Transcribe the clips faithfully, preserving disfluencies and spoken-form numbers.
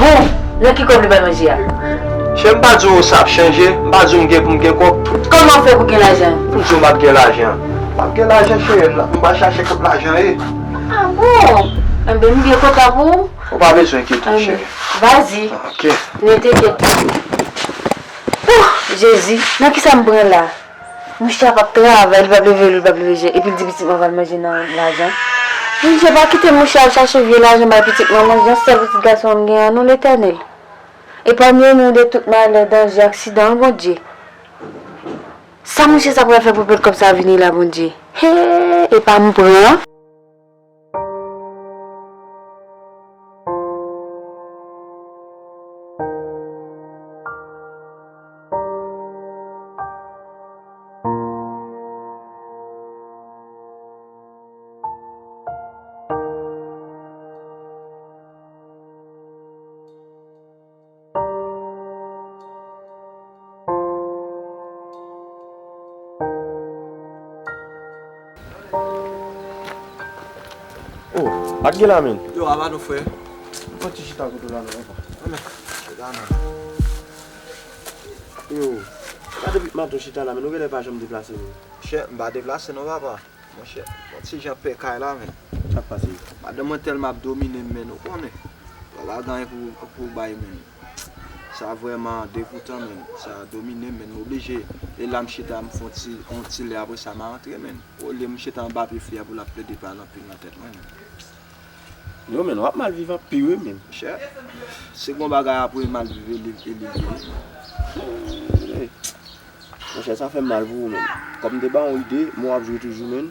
Bon, nan ki kòb li bay manje a? Chè, m pa di w sa ap chanje, m pa di w m gen pou m gen kòb. Kòman w fè pou gen lajan? M di w m ap gen lajan. M ap gen lajan, cheri, m pa chache kot lajan ye. Ah bon? Enben, m byen kontan pou ou. Ou pa bezwen enkyete w, cheri. Vas-y. Ok. Ne t'inquiète pas. Oh, Jezi, nan kisa m pran la? Mouche a p ap travay, li p ap leve, li p ap leve je, epi l di pitit mwen pral manje nan lajan. Bondye, pa kite mouche a al chache vye lajan bay pitit mwen manje, yon sèl pitit gason m gen an, non, Letènèl. Epanye nou de tout malè, danje, aksidan, wi, Bondye. Sa mouche sa pral fè pou bèl kòb sa vini la, Bondye? He, e pa m pran. Oh, ak gen la, men. Yo, ava nou, frè. Fò ti chita kote w la, non, papa. Anmè, chita non. Yo, pa depi maten w chita la, men ou genlè pa janm deplase, men. Chè, m pa deplase non, papa. Monchè, yon ti jan pè kay la, men. Sa k pase? Madanm mwen tèlman ap domine m, men, ou konnen. Papa gen anyen pou, pou bay, men. Sa vrèman degoutan, men. Sa domine m, men. M oblije, e la m chita, m fè yon ti, yon ti lè, apre sa, m a rantre, men. Olye m chita anba pye fi a pou l ap plede pale anpil nan tèt mwen, men. Yo, men, w ap mal viv anpil, wi, men. Monchè, se gon bagay apre mal viv, e li, e li vini. Monchè, sa fè m mal pou ou, men. Kòm m te ba w yon ide, men w ap jwe toujou, men.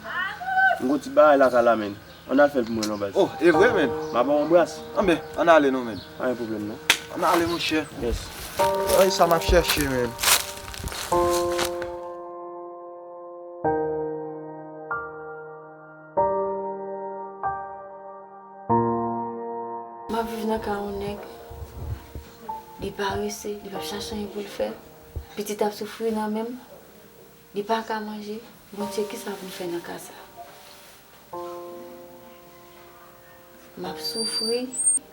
M gon ti bagay lakay la, men. Ann al fè l pou mwen non, baz. Oh, e vre, men? M a ba w yon bras. Anben, ann ale non, men. Pa gen pwoblèm, non. Ann ale, monchè. Yes. Ay, sa m ap chèche, men. M ap viv nan kay yon nèg. Li parese, li p ap chache anyen pou l fè. Pitit ap soufri nan men m. Li pa ka manje. Bondye, kisa pou m fè nan ka sa? M ap soufri,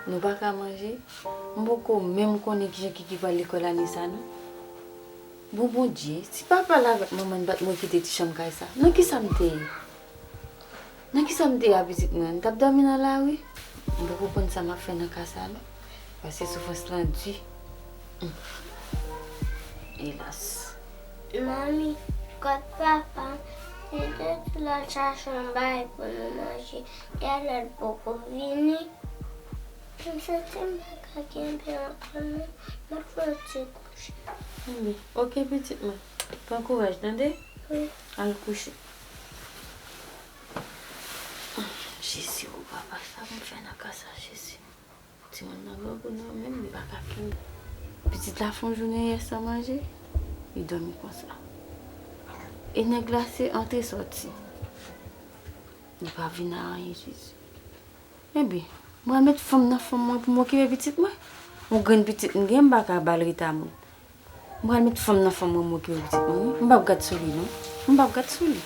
nou pa ka manje. M poko menm konnen kijan Kiki pral lekòl ane sa, non. Bon, Bondye, si papa l avèk manman n pa t mouri kite ti chanm kay sa, nan kisa m te ye? Nan kisa m te ye a pitit mwen? M t ap dòmi nan lari? M poko konn sa m ap fè nan ka sa, non. Paske soufrans lan di. Hmm. Elas. Manmi, kot papa m? Li te di l al chache yon bagay pou nou manje. Yè lè l poko vini. M santi m pa ka kenbe ankò non. M ap fè yon ti kouche. Enben, oke pitit mwen. Pran kouraj, tande? Wi. Al kouche. Jezi, o papa, sa pou m fè nan ka sa, Jezi. Timoun nan grangou nan menm, li pa ka fini. Pitit la fè yon jounen yè san manje, li dòmi konsa. E nèg la se antre sòti. Li pa vin a anyen, Jezi. Enben, m pral met fanm nan fanm mwen pou m okipe pitit mwen. Yon grenn pitit m gen, m pa ka ba l ret a moun. M pral met fanm nan fanm mwen, m okipe pitit mwen, wi. M p ap gad sou li, non. M p ap gad sou li.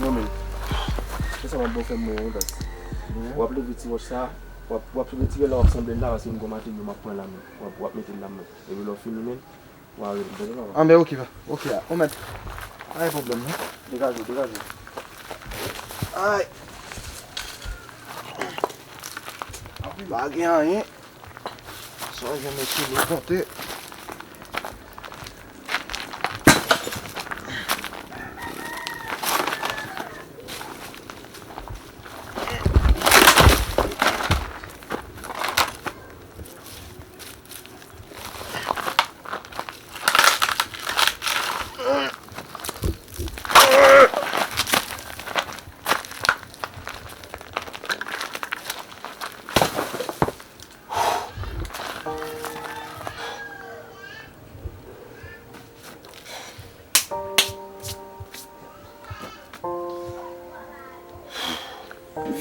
Non, men. Se sa m ap ba w fè m mwen, wi, baz. W ap leve ti wòch sa, w ap, w ap retire la, w ap sanble l la, paske m gon materyo m ap pran la, men. W ap, w ap mete l la, men. Epi lè w fini, men, Anben, oke, oke, ou mèt. Pa gen pwoblèm, non. Degaje w, degaje w. Ay. Pa gen anyen. Sa jan mesye nou konte.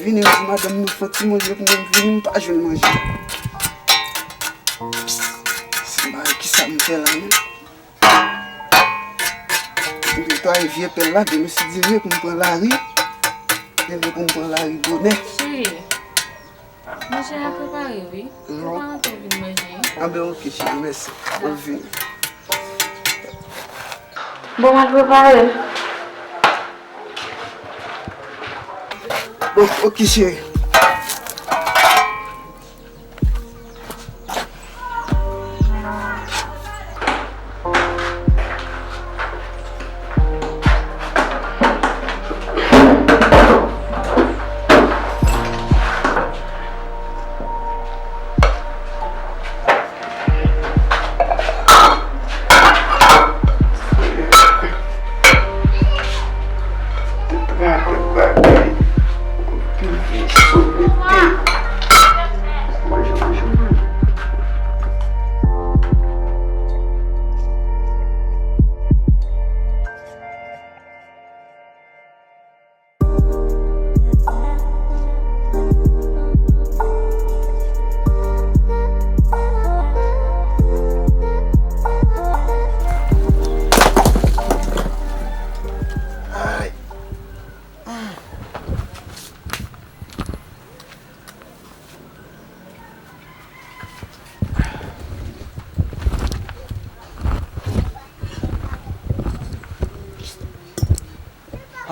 Vini, m di madanm nou fè ti manje pou mwen, m vini, m pa jwenn manje. Se bagay kisa m fè la menm? M te taye vye pèl la, demen si Dye vle pou m pran lari. Demen pou m pran lari bonè. Cheri, manje a prepare, wi. Ou pa antre vin manje. Anben, oke, cheri, mèsi. Ou vini. Bon, m al prepare l. Bon, oke, cheri.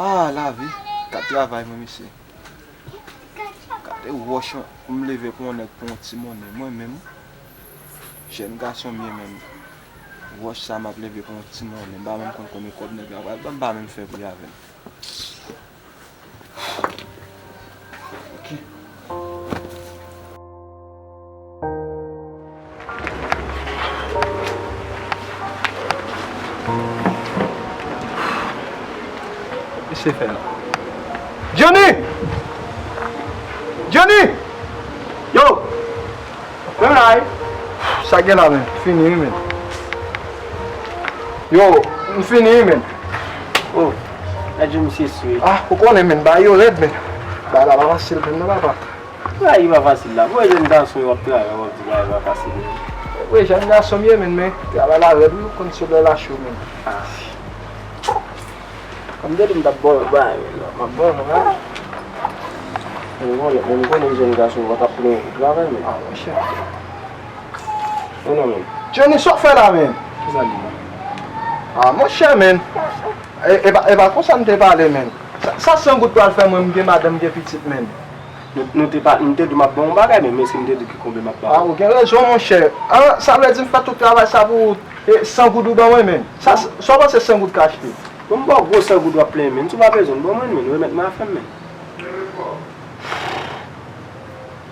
Ah, lavi. K ap travay, mwen, mesye. Gade wòch pou m leve pou yon nèg pou yon ti monnen. Mwen menm, jèn gason m ye menm. Wòch sa m ap leve pou yon ti monnen. M pa menm konn konbyen kòb nèg la pral ban m, m pa menm fè pri avè l. Ok. Misye fè la. Johnny! Johnny! Yo! Menm la wi. Sa gen la menm? Fini wi menm. Yo, m fini wi menm. Oh, gad jan misye sou. Ah, ou konnen menm, bagay yo rèd menm. Bagay la pa fasil menm non papa. Bagay pa fasil la. Pou wè jèn gason yo ap travay, w ap di bagay pa fasil menm. Wi, jèn gason m ye menm, men travay la rèd wi, ou konn solèy la cho menm. Ah. Kòm m te di m t ap ba w yon bagay, men non, m ap ba w yon bagay. Men bon, men m konnen jèn gason yo pa t ap plenyen pou travay, men. Ah, monchè. Men non, men. Johnny, sa w fè la, men? Kisa l di la? Ah, monchè, men. E, e pa, e pa konsa m te pale, men. Sa, sa san goud pral fè mwen, m gen madanm, m gen pitit, men. Nou, nou te pa, nou te di m ap ba w yon bagay, men, men si m te di ki konbyen m ap ba w. Ah, ou gen rezon, monchè. Ah, sa vle di m fè tout travay sa pou E san goud ou ban mwen, men. Sa, sa w panse san goud ka achte? Bon, m ba w gwo san goud w ap plenyen, men. Si w pa bezwen l, ban mwen, men. Remèt mwen afè m, men.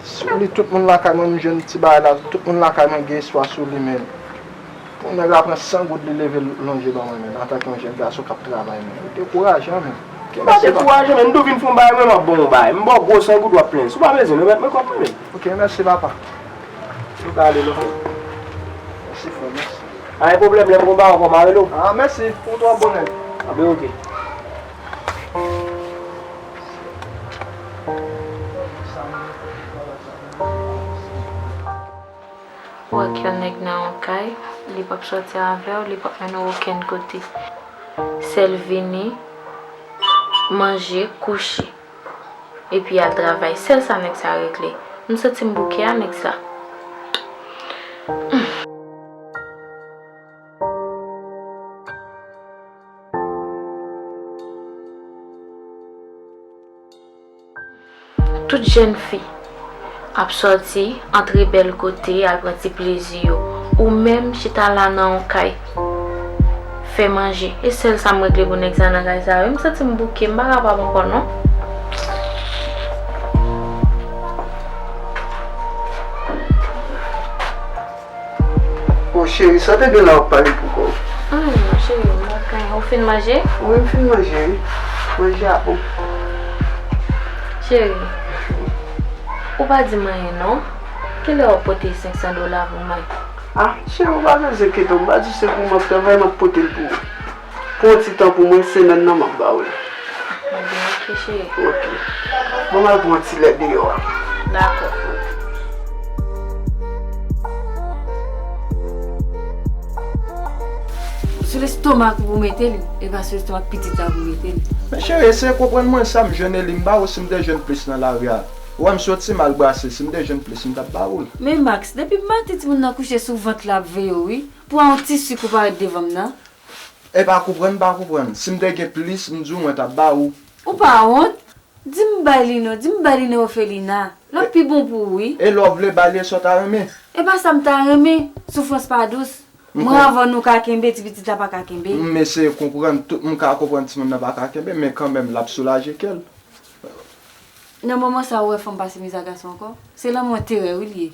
Sou li, tout moun lakay mwen, m jwenn ti bagay la, tout moun lakay mwen gen espwa sou li, men. Pou nèg la pran san goud, li leve l lonje ban mwen, men. Antanke yon jèn gason k ap travay, men. Ou dekourajan, men. M pa dekouraje, men. M tou vin fè yon bagay, mwen, m ap ba w yon bagay. M ba w gwo san goud w ap plenyen. Si w pa bezwen l, remèt mwen kòb mwen, men. Ok, mèsi, papa. Nou ka ale, non, frè. Mèsi, frè, mèsi. Pa gen pwoblèm, lè m gon bagay ankò, m a rele w. Ah, mèsi. Ou twò bon nèg. Anben, oke. Ou wè k yon nèg nan yon kay, li p ap sòti avè w, li p ap mennen w okenn kote. Sèl vini, manje, kouche. Epi al travay. Sèl sa nèg sa regle. M santi m bouke a nèg sa. Tout jèn fi ap sòti, antre bèl kote, al pran ti plezi yo. Ou menm chita la nan yon kay, fè manje. E sèl sa m regle pou nèg sa nan kay sa wi. M santi m bouke, m pa kapab ankò non. Bon, cheri, sa w te gen la w ap pale pou kò w? Anyen non, cheri, m pa gen anyen. Ou fin manje? Wi, m fin manje, wi. Manje a bon. Cheri, ou pa di m anyen non. Kilè w ap pote senk san dola pou mwen? Ah, cheri, ou pa bezwen enkyete w. M pa di se pou mwen, m ap travay, m ap pote l pou ou. Pran yon ti tan pou mwen, semèn nan m ap ba ou l. Ebyen, ok, cheri. Ok. Bon, m al pran yon ti lè deyò a. Dakò. Sou lestomak ou pou mete l, e pa sou lestomak pitit la pou mete l. Men cheri, eseye konprann mwen, sa m jwenn e li m ba ou, si m te jwenn plis nan lari a. Ou wè m soti m al brase, si m te jwenn plis, m t ap ba ou l. Men Max, depi maten timoun nan kouche sou vant la ap veye w wi. Pran yon ti sik ou parèt devan m nan. E pa konprann, pa konprann. Si m te gen plis, m di w mwen t ap ba ou. Ou pa wont? Di m bay li non, di m bay li nan òfelina. L ap pi bon pou ou wi. E lè w vle ba li, e sa w ta renmen? E pa sa m ta renmen. Soufrans pa dous. Mwen, anvan nou ka kenbe, ti pitit la pa ka kenbe. M eseye konprann, tout moun ka konprann timoun nan pa ka kenbe, men kanmenm l ap soulaje kè l. Nan moman sa ou wè fanm pase miza gason ankò? Se lanmou enterè wi li ye.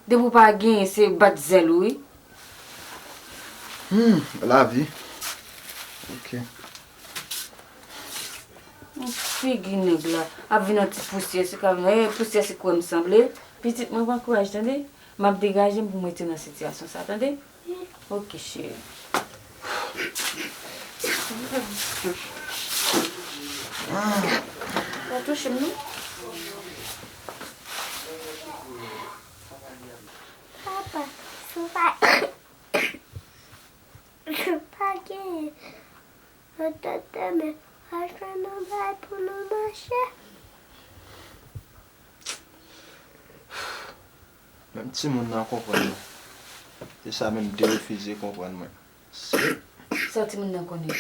Depi w pa genyen, se bat zèl ou wi. Hmm, lavi. Ok. Yon figi nèg la ap vin yon ti pousyè, se ka vin, eh, pousyè se kwè m sanble. Pitit mwen pran kouraj tande. M ap degaje m pou m rete nan sitiyasyon sa tande. Ok cheri. Pa touche m non. Papa, si w pa, si w pa genyen antant demen, w a jwenn yon bagay pou nou manje? Menm timoun nan konprann mwen. Se sa menm m te refize konprann mwen. Sa timoun nan konnen?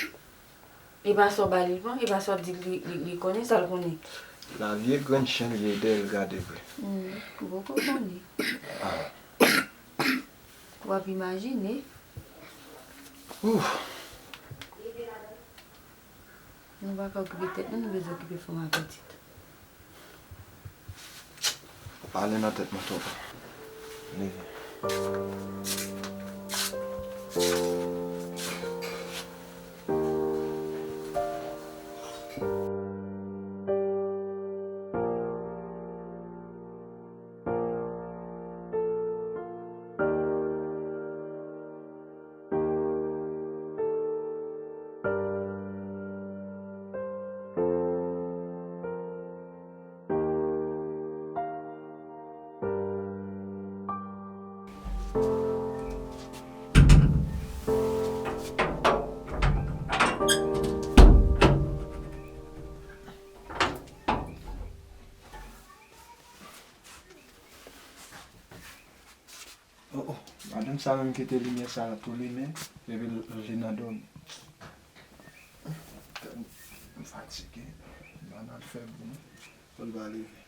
E pa sa w ba li l pran, e pa sa w di l li, li, li konnen sa l konnen. Lavi e grenn chen li ye dèyè l gade vre. Hmm, ou poko konnen. W ap imajine. Ouf. Nou pa ka okipe tèt nou, nou bezwen okipe fanm ak pitit. Pale nan tèt mwen twòp. Leve. Oh, oh, madanm sa menm kite limyè sa tou limen, epi l, l vin nan dòmi. M fatige, m ann fè bri, pou l pa leve.